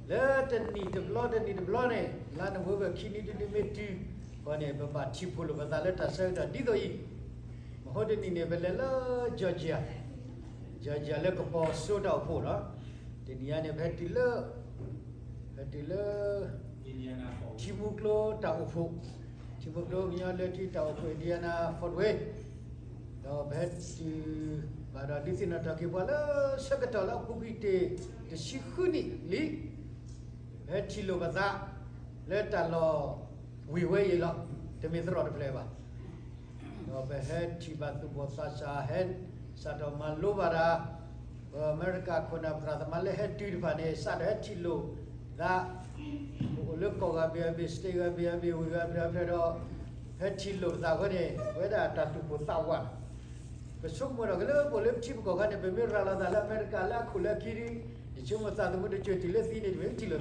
လၢတနံၣ်တဘျီတနံၣ်တဘျီန့ၣ် လါနိၣ်ဝ့ဘၢၣ်ခံနွံတုၤလၢမ့ၢ်တုၤဃီန့ၣ် ပဘၣ်ထံၣ်ဖှိၣ်လိာ်ပသးလၢတၢ်ဆၢကတီၢ်ဒ်သိးအံၤ. မဟိတနံၣ်န့ၣ် ပလဲၤလၢ Georgia, Georgia လၢကပီၤစိတၢ်အိၣ်ဖှိၣ်လီၤ. တနံၤအံၤန့ၣ် ပဟဲတုၤလၢ ဟဲတုၤလၢ ထံမူကျိတၢ်အိၣ်ဖှိၣ်, ထံမူကျိကညီလၢထံတၢ်အိၣ်ဖှိၣ် Indiana Fort Wayne, ဒီးပဟဲတုၤဘၣ်ဒီးဒုးသ့ၣ်နီၣ်ထီၣ်က့ၤပှၤလၢဆၢကတီၢ်လၢအပူၤကွံာ်တ့ၢ်တဆံဃုနံၣ်လံ ပဟဲထံၣ်လိာ်ပသးလၢတၢ်လီၢ်ဝ့ၢ်ဝဲအံၤလီၤ. တမ့ၢ်သရိာ်တဖျၢၣ်ဘၣ်. ဒီးပဟဲထံၣ်ဘၣ်သူၣ်ဘီၣ်သးစၢ် ဟဲစးထီၣ်မၤလိဘၣ်တၢ်, ပှၤအမဲရကၤခိၣ်နၢ်ပသရၣ်သမါလၢဟဲတုၤတဖၣ်န့ၣ် စးထီၣ်ဟဲထံၣ်လိာ်သး, ပအိၣ်လၢကီၢ်ဂၤဘ့ၣ်ဂၤဘ့ၣ် state ဂၤဘ့ၣ်ဂၤဘ့ၣ် ဝ့ၢ်ဂၤဘ့ၣ်ဂၤဖျၢၣ်ဒီး ဟဲထံၣ်လိာ်ပသးအဃိန့ၣ် ပဝဲဒၣ်တၢ်သူၣ်ပိၢ်သးဝး ပဆိကမိၣ်ထီၣ်က့ၤလၢပအိၣ်လၢပထံပကီၢ်ခါန့ၣ် ပမ့ၢ်ရၤလီၤသးလၢအမဲရကၤလၢအခိၣ်လၢအခံဒီး ယဆိကမိၣ်သးသမူတစိၤတုၤ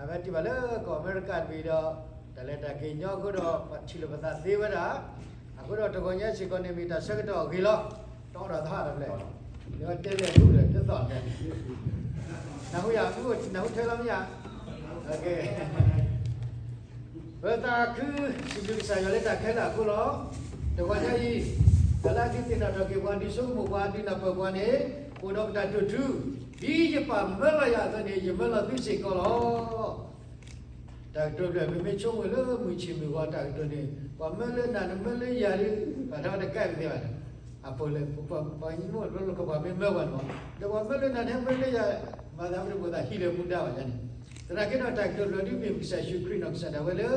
လၢသံန့ၣ် တမ့ၢ်ထံၣ်လိာ်သးဘၣ်. နဝဲတုၤဘၣ်လၢကီၢ်အမဲရကၤတဘ့ၣ်ဒီး တၢ်လဲၤတၢ်က့ၤညီအဃိဒီး ပှၤထံၣ်လိာ်ပသးသ့ဝဲဒၣ်, အဃိဒီးတဂီၤညါစ့ၢ်ကီးန့ၣ် မ့ၢ်တၢ်ဆၢကတီၢ်အဂ့ၤလီၤ. တအိၣ်ဒီးသဟၣ်တဖျၢၣ်, နတဲလဲၣ်ဟူဒီးတသီၣ်လဲၣ်, နၢ်ဟူယၤ, နၢ်ဟူထဲလီၤမ့ၢ်ယၤ, ပသးခုစံးဘျုးကစၢ်ယွၤလၢတၢ်ခဲလၢာ်အဃိလီၤ. တဂီၤညါအံၤ တၢ်လၢအဒုးသ့ၣ်နီၣ်ထီၣ်က့ၤပှၤ ဒုးဆိကမိၣ်ပှၤ ဒုးနၢ်ပၢၢ်ပှၤန့ၣ် အိၣ်ဒီးပတၢ်တိာ်ထူ, ဒ်ယပၢ်မၢလီၤယၤအသိးန့ၣ် ယမၢလီၤသုစ့ၢ်ကီးလီၤ. တၢ်ကတိၤဖျၢၣ် ပမ့ၢ်ဆိကမိၣ်လၢမုၢ်ဆ့ၣ်မုၢ်ဂီၤတၢ်ကတိၤန့ၣ် ပှၤမၢလၢနၤ နမၢလၢယၤဒီး ဘၣ်တၢ်တကဲကသ့ဘၣ်န့ၣ်, အဖိလၢ ပှၤမ့ၢ်မိၢ်တဘျီလၢကပှၤမ့ၢ်မၢပှၤန့ၣ်မး ဒီးပှၤမၢလၢနၤ နမၢလၢယၤ, မၤသးပတဘၣ်သးဟံးလၢမူဒါဘၣ်ယၤန့ၣ်, သနာ်က့ဒီးတၢ်ကတိၤဖျၢၣ်ဒ်မ့ၢ်ကစၢ်ယ့ၣ်ၡူးခရံာ်နီၢ်ကစၢ်ဒၣ်ဝဲလၢ က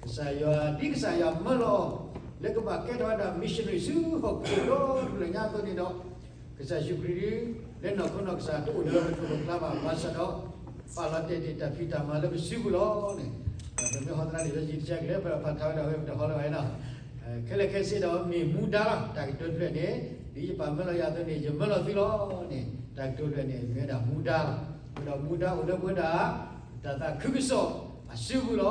စၢ်ယွၤ ဒ်ကစၢ်ယွၤမၢလီၤအီၤ လၢကဘၣ်ကဲထီၣ်ဝဲဒၣ် missionary ဆူဟီၣ်ခိၣ်ဒီဖျၢၣ်ညါအသိးန့ၣ်ဒီး ကစၢ်ယ့ၣ်ၡူးခရံာ် လၢနီၢ်ခိနီၢ်ကစၢ်တအိၣ်လၢပကျါဘၣ် ဘၣ်ဆၣ်ဒီး ပာ်လီၤတဲာ်တ့ၢ်တၢ်ဖံးတၢ်မၤလၢပစုပူၤလီၤန့ၣ်, ပမ့ၢ်ဟီသရၣ်န့ၣ် လၢယတကဲကလဲၣ် ပဖးထါဝဲဒၣ်ဝဲ ပတဟီလၢၤဘၣ်နီၤ, ခဲလၢာ်ခဲဆ့ဒီးမ့ၢ်မူဒါလီၤ. တၢ်ကတိၤတဖျၢၣ်န့ၣ် ဒ်ယပၢ်မၢလီၤယၤအသိးန့ၣ် ယမၢလီၤသုလီၤန့ၣ် တၢ်ကတိၤတဖျၢၣ်န့ၣ် မ့ၢ်ဝဲဒၣ်မူဒါလီၤ. ဒီးမူဒါအိၣ်လၢပဝဲဒၣ် တၢ်သးခုကစီၣ်အစုပူၤလီၤ.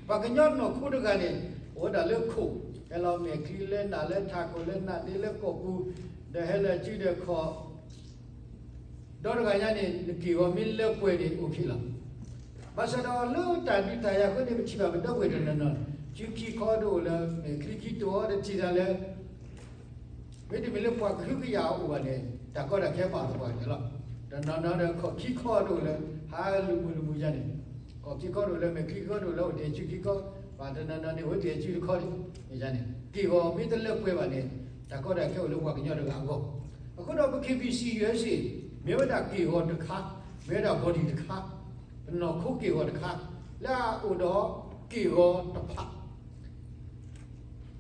ပှၤကညီနီၢ်ခိတဂၤန့ၣ် အိၣ်ဝဲဒၣ်လၢခိၣ်, ဟဲလီၤမဲာ်ချံလၢနးလၢထးခိၣ်လၢနးဒ့လၢကီၢ်ပူၤ, ဒီးဟဲလၢစုဒီးခီၣ်, ဒီတဂၤညါန့ၣ် နက့ၢ်ဂီၤမ့ၢ်လၢပှဲၤန့ၣ် အိၣ်ခ့လီၤ. ဘၣ်ဆၣ်ဒီးလၢတၢ်ဒုးတၢ်ယၤအဃိန့ၣ် ပထံၣ်ဘၣ်ပဒီပုၢ်ဝဲၢ်တနီၤနီၤ စုခံခီတအိၣ်လၢ မဲာ်ချံခံတအိၣ်ဒီးထံၣ်တၢ်လၢ မ့တမ့ၢ်လၢပှၤကဟုကယာ်အအိၣ်ဘၣ်န့ၣ် တၢ်ကီတၢ်ခဲပာ်လီၤပှၤကညီလီၤ. တနီၤနီၤဒီးခီၣ်ခံခီတအိၣ်လၢ ဟးလူၤမုာ်လူၤမုာ်ယါန့ၣ်, ခီၣ်ခံခီတအိၣ်လၢ မဲာ်ချံခံခီတအိၣ်လၢ အိၣ်တ့ၢ်စုခံခီ, ပှၤတနီၤနီၤန့ၣ် အိၣ်တ့ၢ်စုတခီန့ၣ်, ယါန့ၣ် က့ၢ်ဂီၤမ့ၢ်တလၢပှဲၤဘၣ်န့ၣ် တၢ်ကီတၢ်ခဲအိၣ်လၢပှၤကညီတဂၤအဂီၢ်. အဃိဒီးပ K B C USA မ့ၢ်ဝဲဒၣ်က့ၢ်ဂီၤတခါ, မ့ၢ်ဝဲဒၣ် body တခါ, ပနီၢ်ခိက့ၢ်ဂီၤတခါ, လၢအအိၣ်ဒီးက့ၢ်ဂီၤတဖၣ် ပဝဲၤ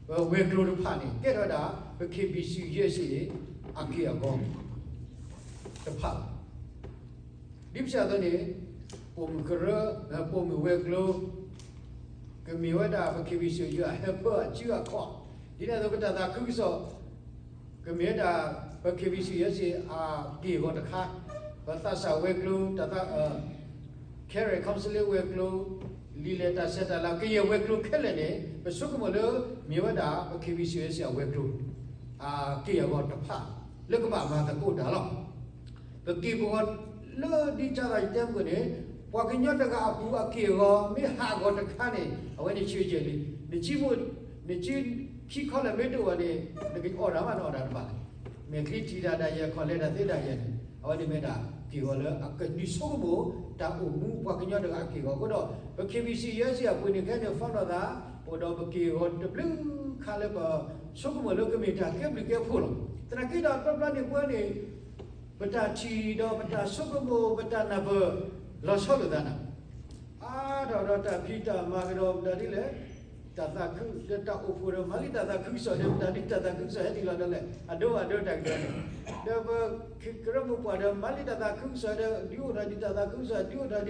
ကျိၤတဖၣ်န့ၣ် ကဲထီၣ်ဝဲဒၣ် ပ K B C USA အက့ၢ်အဂီၤတဖၣ်လီၤ. ဒ်ပစံးအသိးန့ၣ် ပိာ်မုၣ်ကရၢ, ပိာ်မုၣ်ဝဲၤကျိၤ ကမ့ၢ်ဝဲဒၣ်ပ K B C USA အဟၢဖၢအစုအခီၣ်, ဒ်န့ၣ်အသိးပတၢ်သးခုကစီၣ် ကမ့ၢ်ဝဲဒၣ် ပ K B C USA အက့ၢ်အဂီၤတခါ, ပသးစၢ်ဝဲၤကျိၤ တၢ်သး Carrie Council ဝဲၤကျိၤ, လံာ်လဲၢ်တၢ်ဆဲးတၢ်လၤ ကယဲၢ်ဝဲၤကျိၤခဲလၢာ်န့ၣ် ပဆိကမိၣ်လၢ မ့ၢ်ဝဲဒၣ်ပ K B C USA အဝဲၤကျိၤ အက့ၢ်အဂီၤတဖၣ် လၢကဘၣ်မၤသကိးတၢ်လီၤ. ပက့ၢ်ပဂီၤလၢဒ်ကသးယတဲမုၢ်န့ၣ် ပှၤကညီတဂၤအပူၤအက့ၢ်အဂီၤ မ့ၢ်ဟးဂီၤတခါန့ၣ် အဝဲန့ၣ်ဆံးယဲၢ်လံ. နစုမိၢ် နစုခံခီလၢာ်မ့ၢ်တအိၣ်ဘၣ်န့ၣ် နကအီၣ်တၢ်မး နအီၣ်တၢ်တဘၣ်လဲၣ်. မဲာ်ချံထံၣ်တၢ်ဒၣ်ယဲၢ် ခီၣ်လဲၤတၢ်သ့ဒၣ်ယဲၢ်န့ၣ် အဝဲန့ၣ်မ့ၢ်ဒၣ်က့ၢ်ဂီၤလၢ အကဒုးဆိကမိၣ် တၢ်အိၣ်မူပှၤကညီတဂၤအက့ၢ်အဂီၤအဃိဒီး ပ K B C USA အပူၤန့ၣ် ခဲန့ၣ် ဖီနီၣ်သး အိၣ်ဒီးပက့ၢ်ဂီၤတဘျုးခါလၢပဆိကမိၣ်လၢကမ့ၢ်တၢ်ကဲဘျုးကဲဖှိၣ်လီၤ. သနာ်က့ဒီးတဘျီဘျီန့ၣ် ပဝဲန့ၣ် ပတၢ်ထံၣ်ဒီးပတၢ်ဆိကမိၣ် ပတၢ်နၢ်ပၢၢ် လီၤဆီလိာ်သးနၤ အါထီၣ်ဒီးတၢ်ဖံးတၢ်မၤကဒီးပတၢ်ဒ်လဲၣ်, တၢ်သးခုဒီးတၢ်အိၣ်ဖှိၣ်ဒီး မၤလံတၢ်သးခုကစီၣ်ဒီး ပတၢ်ဒ်တၢ်သးခုကစီၣ်ဟဲနုာ်လီၤဒၣ်လဲာ် အဒိအဒိတၢ်ကတိၤန့ၣ်, ဒီးပကရၢမိၢ်ပှၢ်ဒီး မၤလံတၢ်သးခုကစီၣ်ဒီး ဒုးအိၣ်ထီၣ်ဒ်တၢ်သးခုကစီၣ် ဒုးအိၣ်ထီၣ်ဒ်သ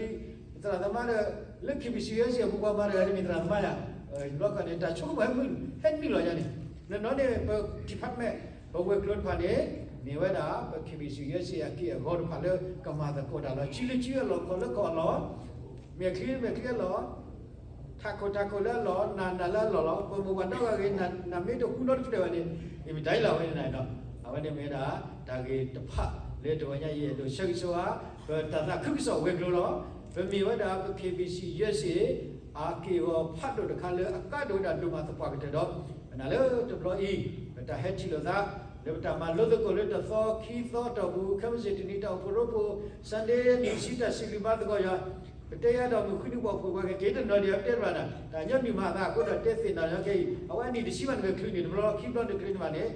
ရၣ်သမါဒီး လၢ K B C USA အပူၤပှၤမၤတဂၤန့ၣ်မ့ၢ်သရၣ်သမါယၤ, ဘျီခီန့ၣ် တၢ်ဆိကမိၣ်ဟဲမုၢ်ဟဲနုာ်လီၤယၤန့ၣ်, နီၢ်နီၢ်န့ၣ် ပ department ပဝဲၤကျိၤတဖၣ်န့ၣ် မ့ၢ်ဝဲဒၣ် ပ K B C USA အက့ၢ်အဂီၤတဖၣ်လၢကမၤသကိးတၢ်လီၤ. စုလၢစုအလီၢ် ခီၣ်လၢခီၣ်အလီၢ် မဲာ်ချံမဲာ်ချံအလီၢ်, ထးခိၣ်ထးခိၣ်လၢအလီၢ်, နးနးလၢအလီၢ်လီၤ. ပမိၢ်ပှၢ်နီၢ်ဂၤဂ့ၤ နးမ့ၢ်တဟူနီတဖျၢၣ်ဘၣ်န့ၣ် ယမ့ၢ်တၢ်အံၤလီၤဝဲန့ၣ်နီၤ. အဝဲန့ၣ်မ့ၢ်ဝဲဒၣ် တၢ်ဂ့ၢ်တဖၣ်လၢတဂီၤညါအံၤ အဲၣ်ဒိးဆၢဂ့ၤဆၢဝါ ပတၢ်သးခုကစီၣ်ဝဲၤကျိၤလီၤ. ပမ့ၢ်ဝဲဒၣ်ပ K B C USA အက့ၢ်အဂီၤဖးဒိၣ်တခါလၢအကါဒိၣ်ဝဲဒၣ်ဒိၣ်မးသပှၢ်ကတၢၢ်ဒီး ပနာ်လၢတဘျီအံၤ ပတၢ်ဟဲထံၣ်လိာ်သး လၢပတၢ်မၤလိသကိးလၢတသီခံသီတီၢ်ပူၤ ခဲမုၢ်ဆ့ၣ်တနံၤတၢ်အိၣ်ဖှိၣ်ရိဖှိၣ် Sunday နံၣ်တဆံတၢ်စံးဘျုးဘါသကိးယွၤ ပတဲယၤဒီးမုၢ်ဃုနံၤပှၤအိၣ်ဖှိၣ်ပှၤကက့ၤတနီၤဒံး ပတဲတဘၣ်နၤ တၢ်ညီနုၢ်မၤအသးအဃိဒီးတဲသ့ၣ်နီၣ်ညီခဲအံၤ အဝဲအနံၣ်တဆံဘၣ်န့ၣ် ပချုးန့ၢ်တဘျီခံဘျီတချုးန့ၢ်ဘၣ်န့ၣ်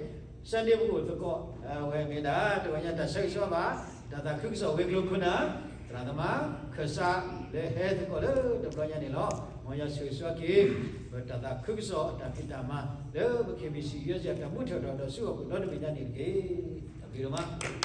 Sunday ပကအိၣ်သကိး အဝဲမ့ၢ်ဒၣ် တဂီၤညါတၢ်ဆၢဂ့ၤဆၢဝါဘၣ် တၢ်သးခုကစီၣ်ဝဲၤကျိၤခိၣ်နၢ် သရၣ်သမါ ခၢၣ်စး လၢဟဲသကိးလၢတဘျီညါန့ၣ်လီၤ. မ်ယွၤဆိၣ်ဂ့ၤဆိၣ်ဝါက့ၤ ပတၢ်သးခုကစီၣ်အတၢ်ဖံးတၢ်မၤ လၢပ K B C USA အတၢ်မူထီၣ်ထီၣ်ဒီးဆူဟီၣ်ခိၣ်ဒီတဘ့ၣ်ညါန့ၣ်တက့ၢ်. တၢ်ဘျုးဒိၣ်မး